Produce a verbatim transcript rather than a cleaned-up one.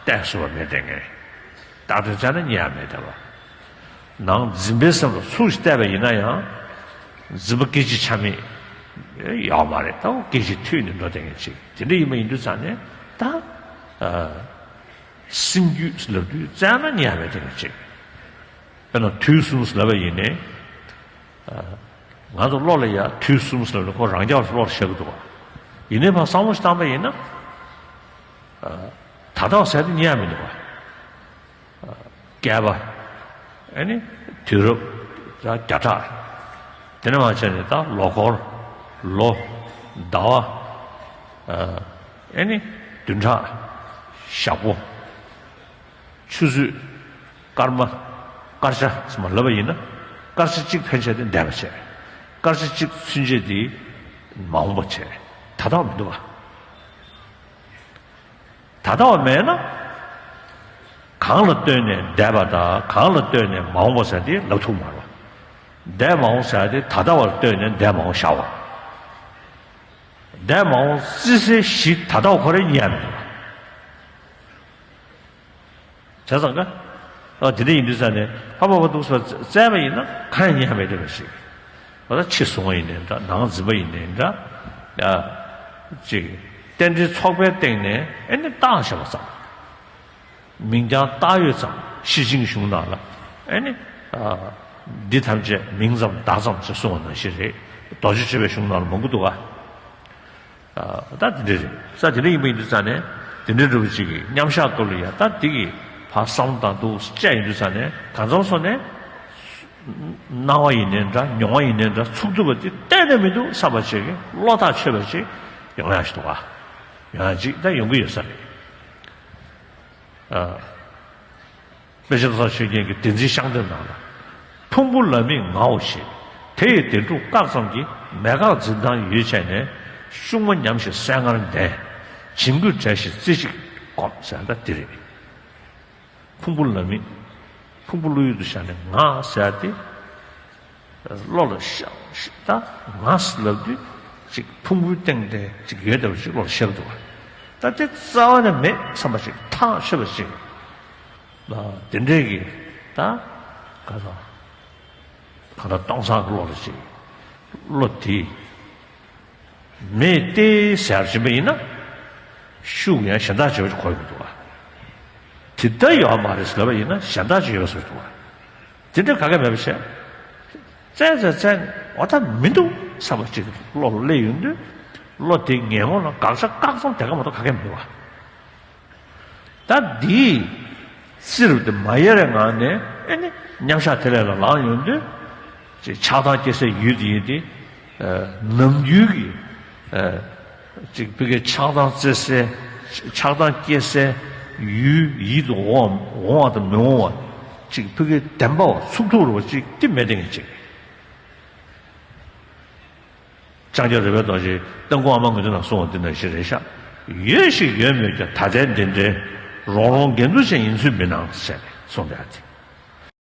གཏད་སོ་བ་མེད་དེ་ངས། རྟག་དོན་བཙལ་ན་རྙེད་ཡ་མེད་དེ་བ། ནང་འཛིན་པའི་སེམས་ལ་ཚུར་ཞིག་བལྟས་པ་ཡིན་ན་ཡང་། འཛིན་པ་སྐད་ཅིག་ཆ་མེད་ཡོད་མ་རེད། ད་སྐད་ཅིག་མཐུད་ནས་འགྲོ་དེ་ངས་ཅིག་དེ་འདྲ་ཡིན་པ་ཡིན་དུས་ཙང་ནས་ད། སེམས་རྒྱུད་ལབ་དུས་བཙལ་ན་རྙེད་ཡ་མེད་དེ་ངས་ཅིག་དཔེར་ན་དུས་གསུམ་ལབ་པ་ཡིན་ནའི། ང་ཚོ་བློ་ལ་ཡ་དུས་གསུམ་ཟེར་ནས་ཁོ་རང་རྐྱ་བར་བློ་ལ་བཞག་གི་འདུག་བ། ཡིན་ནའི་ཕར་བསམ་བློ་ཞིག་བཏང་པ་ཡིན་ན། ད་ལྟ་བ་ཟེར་དེ་རྙེད་ཡ་མི་འདུག་བ། བསྐལ་པ། ཨེ་ནི། དུས་རབས། བརྒྱ་ཕྲག་དེ་ནས་མར་བྱས་ནས་ད་ལོ་འཁོར། ལོ། ཟླ་བ། ཨེ་ནི། བདུན་ཕྲག་ཞག་པོ། ཆུ་ཚོད། སྐར་མ། སྐར་ཆ་ཟེར་མ་ལབ་པ་ཡིན་ན། སྐར་ཆ་གཅིག་ཕན་ཆད་དེ་འདས་པ་བྱས། སྐར་ཆ་གཅིག་ཚུན་ཆད་དེ་མ་འོངས་པ་བྱས། ད་ལྟ་བ་མི་འདུག་བ། ད་ལྟ་བ་མེད་ན། གང་ལ་ལྟོས་ནས་འདས་པ་དང་གང་ལ་ལྟོས་ནས་མ་འོངས་པ་ཟེར་དེ་ལབ་ཐུབ་མ་རེད་བ། འདས་མ་འོངས་ཟེར་དེ་ད་ལྟ་བར་ལྟོས་ནས་འདས་མ་འོངས་བཞག་བ། འདས་མ་འོངས་བརྩི་སའི་གཞི་ད་ལྟ་བ་ཁོ་རང་རྙེད་ཡ་མི་འདུག་བ། བྱས་ཙང་ཀ། ཨ་དེ་འདྲ་ཡིན་དུས་ཙང་ནས་ཧ་པ་བ་འདུག་ཟེར་བཙལ་བ་ཡིན་ན་གང་ཡང་རྙེད་མེད་བསྡད་པ་ཞིག་འོ་ད་ཕྱི་བཟུང་བ་ཡིན་ནའི་འདྲ། ནང་འཛིན་པ་ཡིན་ནའི་འདྲ། ཡ། ཅིག་རྟེན་འབྲེལ་ཚོགས་པའི་སྟེང་ནས་ཨེ་ནི་བཏང་བཞག་པ་ཙམ། མིང་རྐྱང་བཏགས་ཡོད་ཙམ་ཤེར་ཕྱིན་གྱི་གཞུང་ནང་ལ་ཨེ་ནི། འདི་ཐམས་ཅད་མིང་ཙམ་བརྡ་ཙམ་ཞེས་གསུངས་པ་ནང་བཞིན་རེད། རྡོ་རྗེ་སྤྱོད་པའི་གཞུང་ནང་ལ་མང་པོ་འདུག་ག་ད་དེ་འདྲ་རེད། ས་དེ་འདྲ་ཡིན་པ་ཡིན་དུས་ཙང་ནས་དེ་འདྲའི་འདྲ་བོ་ཅིག་གི་མཉམ་བཞག་སྐབས་ལ་ཡ་ད་འདི་གི་ཕར་བསམ་བློ་བཏང་འདུག་བཅས་ཡིན་དུས་ཙང་ནས་གང་འཚམ་སོང་ནས་སྣང་བ་ཡིན་ནའི་འདྲ། མྱོང་བ་ཡིན་ནའི་འདྲ། ཚུགས་ཐུབ་པ་དེ་གཏན་ནས་མི་འདུག་བསམ་པ་ཅིག་གི་བློ་ཐག་ཆོད་པ་ཅིག་ཡོང་ཡ་ཞིག་འདུག་ག་ཡོང་ཡ་ཅིག་ད་ཡོང་གི་ཡོད་ས་རེད། དཔེ་ཆ་ཚོགས་ཆོས་རྒྱན་གྱི་བདེན་འཛིན་ཤངས་ལྡེམ་ནང་ལ། ཕུང་པོ་ལ་མིག་ངའོ་ཞེས། དེ་ཡི་བདེན་གྲུབ་བཀག་ཙམ་གྱིས། མེད་དགག་འཛིན་སྟངས་ཡོད་བྱས་ནས། ཤུགས་མ་ཉམས་ཤིང་གསལ་ངར་ལྡན། བྱིང་རྒོད་བྲལ་ཞིང་རྩེ་གཅིག་སྒོམ་ཟེར་ད་འདི་རེད། ཕུང་པོ་ལ་མིག་ཕུང་པོ་བློ་ཡུལ་དུ་བཞག་ནས་ང་ཟེར་ཏེ། བློ་ལ་ཤ་ཤ་ད་ང་ཟེར་ལབ་དུས་ཅིག་ཕུང་པོའི་སྟེང་དེ་ཅིག་ཡོད་བསྡད་པ་ཅིག་བློ་ལ་ཤར་འདུག་བ། ད་དེ་རྩ་བ་ནས་མེད་བསམ་པ་ཅིག་ཐག་ཆོད་པ་ཅིག་ལ་དེ་འདྲས་ཀྱི་ད་ག་ད་ག་ད་སྟོང་སང་གི་བློ་ལ་ཅིག་བློ་དེ་མེད་དེ་ཟེར་བཞིན་པ་ཡིན་ན་ཤུགས་ཡང་གཞན་དག་བྱེད་པ་ཅིག་གོ་ཡི་མི་འདུག་བ། དེ་ལྟ་ཡོད་མ་རེད་ཟེར་ལབ་པ་ཡིན་ན་གཞན་དག་ཅིག་ཡོད་ཟེར་འདུག་བ། དེ་འདྲ་ག་གེ་མེད་པ་བྱས། བཙལ་བཙལ་བཙལ་ནས་འོ་ད་མི་འདུག་བསམ་པ་ཅིག་བློ་ལ་སླེབས་ཡོང་དུས་བློ་དེ་ངན་ངོན་ལ་དགག་བྱ་བཀག་ཙམ་དེ་ག་མ་གཏོགས་ག་གེ་མི་འདུག་བ། ད་འདིའི་རྩིབ་དེ་མ་ཡལ་བའི་ངང་ནས་ཨེ་ནི་མཉམ་བཞག་དེ་ལས་ལ་ལངས་ཡོང་དུས་ཅིག་ཆགས་སྡང་སྐྱེ་སའི་ཡུལ་དེ་ཡིན་ཏེ། ནམ་རྒྱུན་གྱི། ཅིག་ཕ་གི་ཆགས་སྡང་བརྩེ་སའི། ཆགས་སྡང་སྐྱེ་སའི་ཡུལ་ཡིད་དུ་འོང་འོང་བ་དང་མི་འོང་བ། ཅིག་ཕ་གི་བདེན་པ་བ་ཚུགས་ཐུབ་རུ་བ་ཅིག་དེ་མེད་དེ་ངས་ཅིག་ལྕང་སྐྱ་རོལ་པའི་རྡོ་རྗེ་རྟ་མགོ་ཨ་མ་ངོས་འདི་ན་གསུངས་པ་འདི་ནང་བཞིན་རེད་ཤག་ཡོད་ཞིག་ཡོད་མོད་ཀྱང་ད་ལྟའི་འདི་འདྲའི་རོང་རོང་འགན་འཛུགས་ཅན་ཡིན་ཚུལ་མི་སྣང་ཟེར་ནས་གསུངས་པ་དེ།